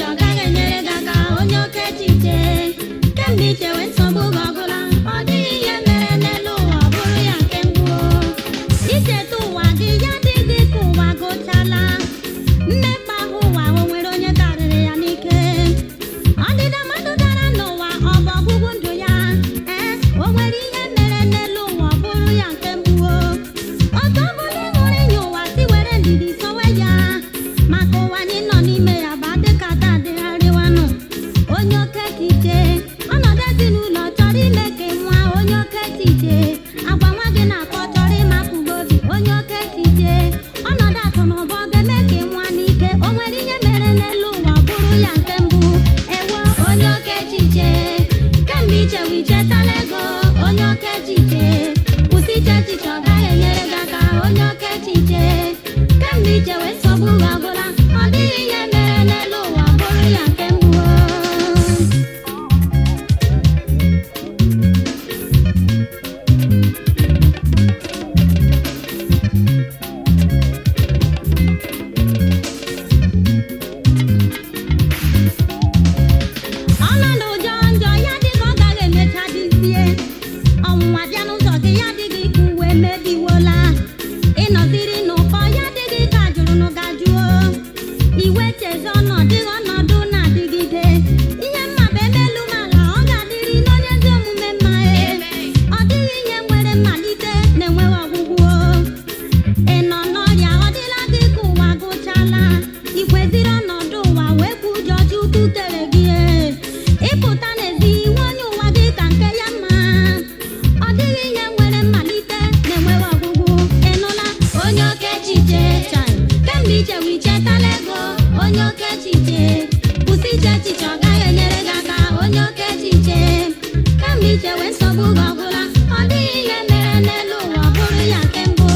ọ gaghị enyere gị aka, onye oke echiche. Kemgbe ichewe nsogbu gị ọgụla, ọ dịghị ihe mere n'elu ụwa ọ bụrụ ya nke mbụ. Icheta ụwa gị ya dị gị ka ụwa gụchala. Mmekpa ahụ ụwa o nwere onye karịrị ya n'ike. Ọdịda mmadụ dara n'ụwa ọ bụ ọgwụgwụ ndụ ya? Ee, o nwere ihe mere n'elu ụwa ọ bụrụ ya nke mbụ. Otu ọ bụla ị hụrụ inye ụwa si were ndidi sowe ya, maka ụwa anyị nọ n'ime ya bụ adịka taa adịgharịwanụ. Onye oke echiche, ọnọdụ ezinụlọ chọrọ ime ka ị nwa. Onye oke echiche, agwa nwa gị na-akọ chọrọ ịmapụ gị obi. Onye oke echiche, ọnọdụ akụ na ụba ọ ga-eme ka ị nwa n'ike. O nwere ihe mere n'elu ụwa ọ bụrụ ya nke mbụ. Ewo, onye oke echiche, kemgbe ichewe ichetala ego. Onye oke echiche, kwụsị iche echiche, ọ gaghị enyere gị aka. Onye oke echiche, kemgbe ichewe nsogbu gị ọgwụla, ọ dịghị ihe mere n'elu ụwa ọ bụrụ ya nke mbụ. Ọnọdụ ụjọ njọ ya dịka ọ gaghị emecha dịzie. Ọnwụnwa bịa n'ụzọ gị ya dịghị ka uwe mebiwola. Ịnọziri n'ụkọ ya dịghị ka jụrụ n'ụga jụọ. Iwe chezi ọnọdụ ọnọdụ na-adịgide. Ihe mma bụ emelu m ala, ọ ga-adịrị n'onye ezi omume mma e. Ọ dịghị ihe nwere mmalite na-enweghị ọgwụgwụ. Ị nọ n'ọrịa ọ dịla gị ka ụwa gụchala. Ikweziri ọnọdụ ụwa wee kwuo ụjọ Chukwu kere gị e. Ịpụta n'ezi nwe onye ụwa gị ka nke ya mma. Ọ dịghị ihe nwere mmalite na-enweghị ọgwụgwụ. Ị nụla, onye oke echiche chai, kemgbe ichewe ichetala ego. Onye oke echiche, kwụsị iche echiche, ọ gaghị enyere gị aka. Onye oke echiche, kemgbe ichewe nsogbu gị ọgwụla, ọ dịghị ihe mere n'elu ụwa ọ bụrụ ya nke mbụ.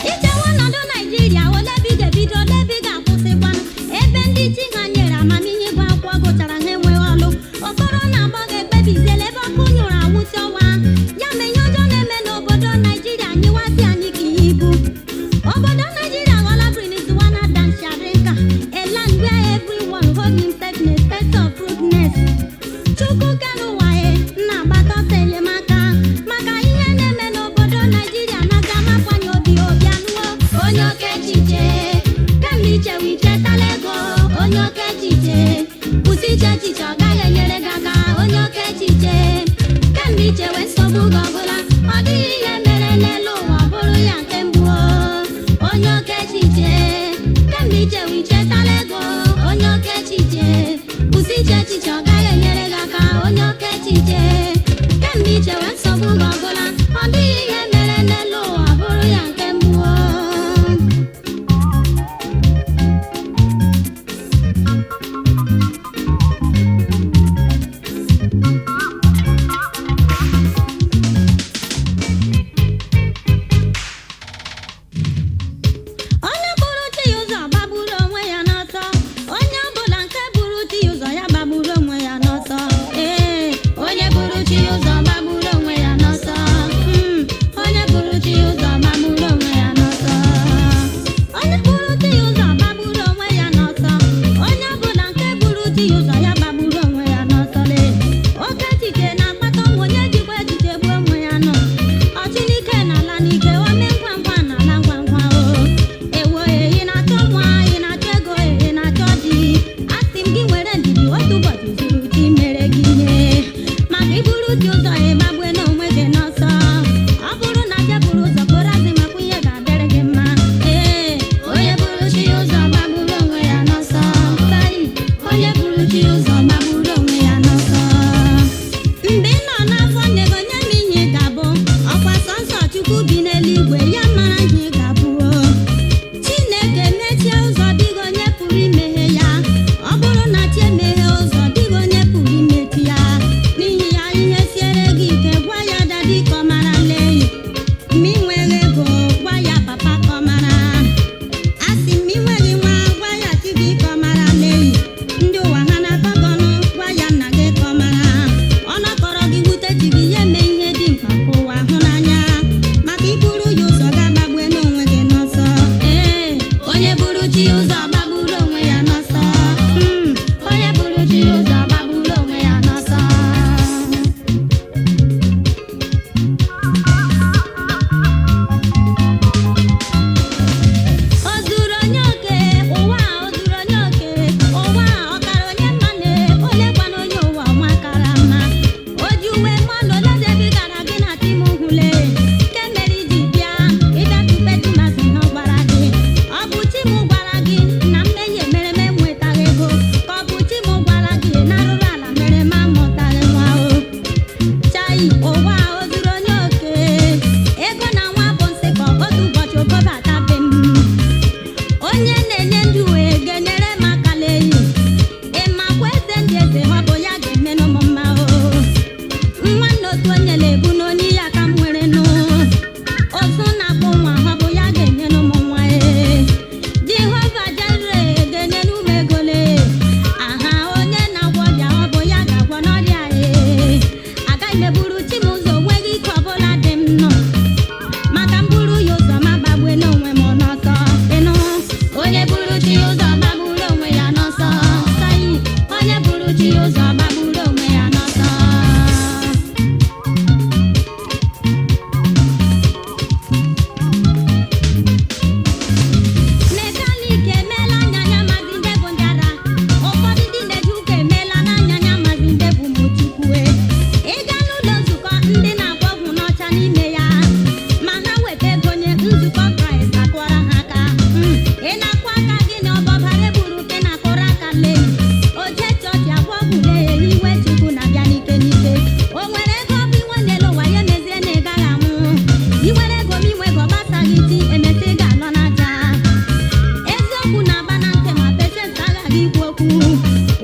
Ichewe ọnọdụ Naijiria, ole ebe ị ga-ebido, ole ebe ị ga-akwụsịkwanụ? Ebe ndị chi ha nyere amamihe ịgụ akwụkwọ gụchara ha enweghị ọlụ. Okoro na agbọghọ ekpebiziela ebe ọkụ nyụrụ anwụsị ọwa. Ya mee ihe ọjọọ na-eme n'obodo Naijiria nyịwasị anyị ka ihe ibu. Obodo Naijiria aghọọla Venezuela dan Sharika, a land where everyone hold himself in a state of rudeness. Chukwu kere ụwa e na-agbata ọsọ enyemaka maka ihe na-eme n'obodo Naijiria na-aga amakwanye obi obi anụwo. Onye oke echiche, kemgbe ichewe ichetala ego. Onye oke echiche, kwụsị iche echiche, ọ gaghị enyere gị aka. Onye oke echiche, kemgbe ichewe nsogbu gị ọbụla, ọ dịghị ihe mere n'elu ụwa ọ bụrụ ya nke mbụ. Onye oke echiche, kemgbe ichewe ichetala ego. Onye oke echiche, kwụsị iche echiche, ọ gaghị enyere gị aka. Onye oke echiche, kemgbe ichewe nsogbu gị ọbụla, ọ dịghị ihe mere n'elu ụwa ọ bụrụ ya nke mbụ. Onye buru chi ya ụzọ gbagburu onwe ya n'ọsọ. Onye ọbụla nke buru chi ya ụzọ ya gbagburu onwe ya n'ọsọ. Ee, onye buru chi ya ụzọ gbagburu onwe ya n'ọsọ. Onye buru chi ya ụzọ gbagburu onwe ya n'ọsọ. Onye buru chi ya ụzọ gbagburu onwe ya n'ọsọ. Onye ọbụla nke buru chi ya ụzọ ya gbagburu onwe ya n'ọsọ lee. Oke echiche na-akpata ọnwụ, onye jikwa echiche gbuo onwe ya nọ. Ọchị n'ike na-ala n'ike, ome ngwa ngwa na-ala ngwa ngwa o. Ewo, ehi na-achọ nwa, ị na-achọ ego, ehi na-achọ di. Asị m gị nwere ndidi, otu ụbọchị zuru chi mere gị ihe. Maka iburu chi ụzọ ịgbagbue n'onwe gị n'ọsọ. Ọ bụrụ na jeburu ụzọ kporo azị makwa ihe ga-adịrị gị mma. Ee, onye buru chi ụzọ gbagburu onwe ya n'ọsọ. Tai, onye buru chi ụzọ gbagburu onwe ya n'ọsọ. Mgbe ị nọ n'afọ nne gị, onye ma ihe ị ga-abụ? Ọkwa sọnsọ Chukwu bi n'eluigwe ya mara ihe ị ga-abụ o. Chineke mechie ụzọ, dịghị onye pụrụ imeghe ya. Ọ bụrụ na chi emeghe ụzọ, dịghị onye pụrụ imechi ya. N'ihi ya, ihe siere gị ike, gwa ya daddy ka ọ mara leyi. Ma ị nweghị ego, gwa ya papa ka ọ mara. Asị m ị nweghị nwa, gwa ya chi gị ka ọ mara leyi. Ndị ụwa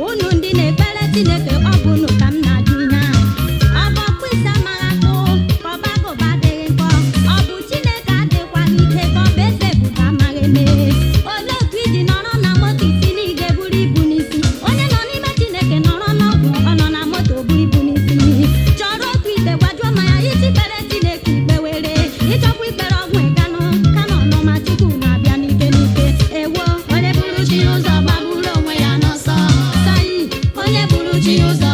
Unu ndị na-ekpere Chineke, ọ bụ unu ka m na-ajụ ihe a. Ọ bụ ọkpụisi amaghị akpụ, ka ọ bụ agụba adịghị nkọ? Ọ bụ Chineke adịkwaghị ike, ka ọ bụ eze ebube amaghị eme? Olee otu iji nọrọ na moto isi na ị ga-eburu ibu n'isi? Onye nọ n'ime Chineke nọrọ n'ọgwụ, ọ nọ na moto bu ibu n'isi. Chọrọ otu ite, gwajuo mmanya iji kpere Chineke ikpe were. Ịchọkwa ikpere ọgwụ ịganụ kama ọnụma Chukwu na-abịa n'ike n'ike. Ewo, onye buru chi ụzọ gbagburu onwe ya n'ọsọ. Sayi, onye buru chi ụzọ.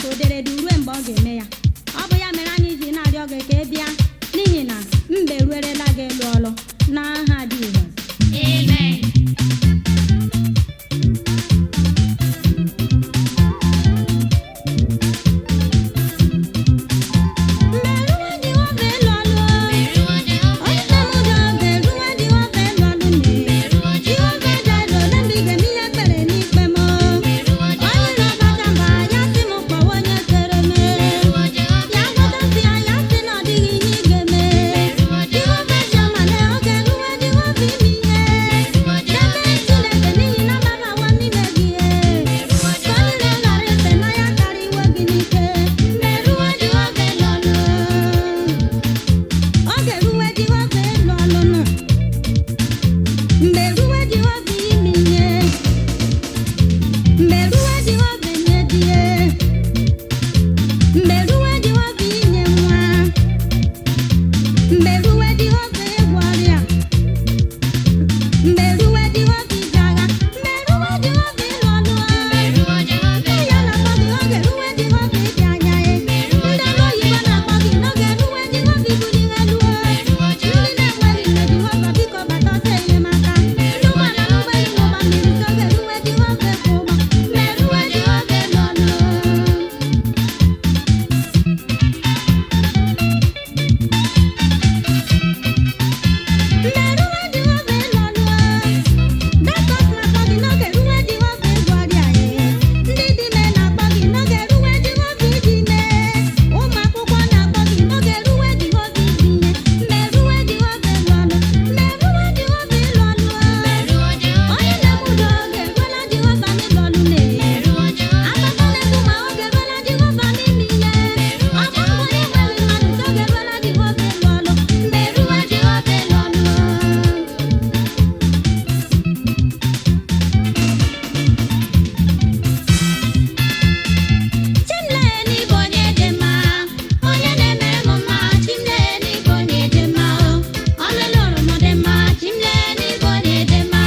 bụ derede ruo mgbe ọ ga-eme ya. Ọ bụ ya mere anyị ji na-arịọ gị ka ị bịa, n'ihi na mbe ruerela gị elu ọlụ n'aha Jizọs. Amen. Mmeruwe Jehova elu ọlụ. Meruo Jehova Onye nne m ụjọ ga-eruwe Jehova elu ọlụ nne. Meruo Jehova jere ole mgbe ị ga-eme ihe kpere n'ikpe m. Meruo Onye Jehova na-akpacha mba ya sị m kpọwa onye kere m. Meruo Jehova Ya gotasị ya, ya sị na ọ dịghị ihe ị ga-eme. Meruo Jehova Jehova Shamale, ọ ga-eruwe Jehova ime ihe. Meruo Debe Jehova Chineke n'ihi na mbabawa n'ime gị. Meruo Ka Jehova onye ghara ese na ya karịa iwe gị n'ike. Merụọ Jehova elu ọlụ. Ọ ga-eruwe Jehova elu ọlụ nụ. Mgbe ruwe Jehova ime ihe. Mgbe ruwe Jehova enye di ya. Mgbe ruwe Jehova inye nwa. Mgbe ruwe Jehova ịgwọ ọrịa. Mgbe ruwe Jehova ije agha. Mgbe ruwe Jehova ịlụ ọlụ. Meruo Jehova Ndị ya na-akpọ gị oge ruwe Jehova ịdị anya ya. Ndị ọrụ oyibo na-akpọ gị n'oge ruwe Jehova ibuli elu. Meruo Ndị Jehova na-enweghị nne Jehova biko bata ọsọ enyemaka. Ndị ụgbọala n'ụgbọelu n'ụgbọ mmiri sị oge ruwe Jehova ịkwụ ụgbọ. Merụọ Jehova elu ọlụ. Mmerụwe Jehova elu ọlụ. Dọkịta na-akpọ gị n'oge ruwe Jehova ịgwọ ọrịa ya. Ndị dị ime na-akpọ gị n'oge ruwe Jehova iji mee. Ụmụ akwụkwọ na-akpọ gị n'oge ruwe Jehova iji nye. Mmerụwe Jehova elu ọlụ. Mmerụwe Jehova elu ọlụ. Meruo Jehova Onye na-eme udo oge eruola Jehova n'ịlụ ọlụ na. Meruo Jehova Akpata na-ekwu ma oge eruola Jehova n'ime ihe. Ọ bụrụ na enweghị mmadụ sị oge eruola Jehova ịlụ ọlụ. Mmerụwe Jehova elu ọlụ. Chimlee n'ịbụ onye dị mma, onye na-emere m mma. Chimlee n'ịbụ onye dị mma, ọlụlụrụ m dị mma. Chimlee n'ịbụ onye dị mma,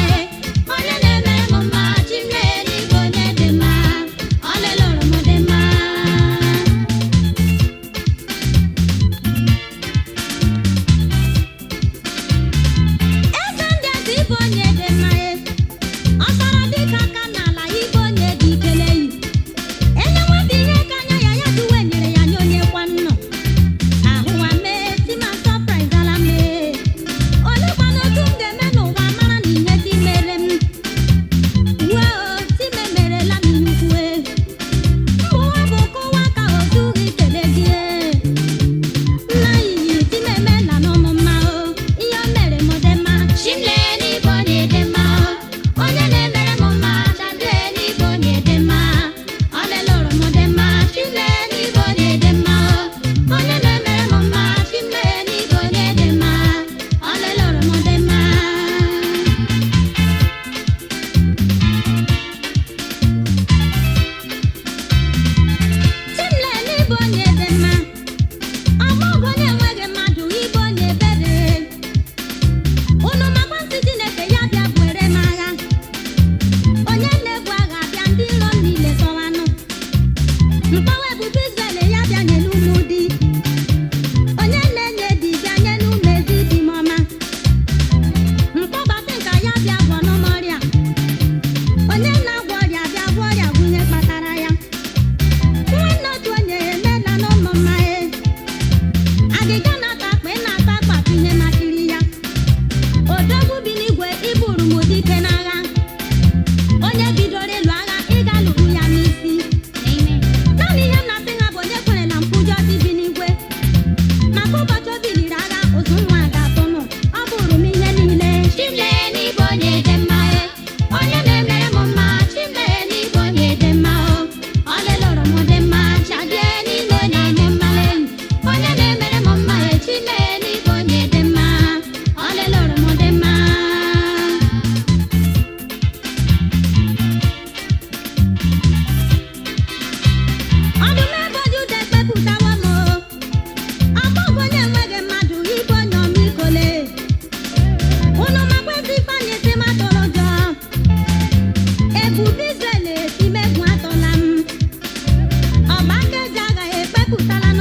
onye na-emere m mma. Chimlee n'ịbụ onye dị mma, ọlụlụrụ m dị mma. Eze ndị eze ịbụ onye dị mma, ọ sara dịka aka n'ala ịbụ onye dị ikele yi. Enye nwata ihe ka anya ya ya tụwe nyere ya nye onye kwa nnọ. Ahụwa mee tima sọpraịz ala mee. Olekwana otu m ga-eme n'ụwa mara na ihe chi mere m. Uwe o, chi m emerela m ihe ukwu e. Mmụọ bụ kụwa ka o zughị kele gị e. Nna iyi chi m emela n'ụmụ mma o. Ihe o mere m dị mma. Chimlee n'ịbụ onye dị mma, onye na-emere m mma. Chimlee n'ịbụ onye dị mma, ọlụlụrụ m dị mma. Chimlee n'ịbụ onye dị mma, onye na-emere m mma. Chimlee n'ịbụ onye dị mma, ọlụlụrụ m dị mma. Chimlee n'ịbụ onye dị mma. Ọgbọ bụ onye enweghị mmadụ ịbụ onye ebere. Unu makwa nsị Chineke ya bịa buere m agha. Onye na-ebu agha bịa ndị iro m niile sọwanụ. Mkpọwa ebube Izrel ya bịa nyelu ụmụ di. Onye na-enye di bịa nyelu ụmụ ezi di m ọma. Mkpọbasị nka ya bịa gwọ n'ụmụ ọrịa. Onye na-agwọ ọrịa bịa gwọ ọrịa bụ ihe kpatara ya. Nwanne otu onye emela n'ụmụ mma e. Agịga na-ata akpa ị na-ata akpa bụ ihe masịrị ya. Odogwu bi n'igwe iburu m dike n'agha. Onye bidoro ịlụ agha ị ga-alụrụ ya n'isi. Amen. Naanị ihe m na-asị Epụtala.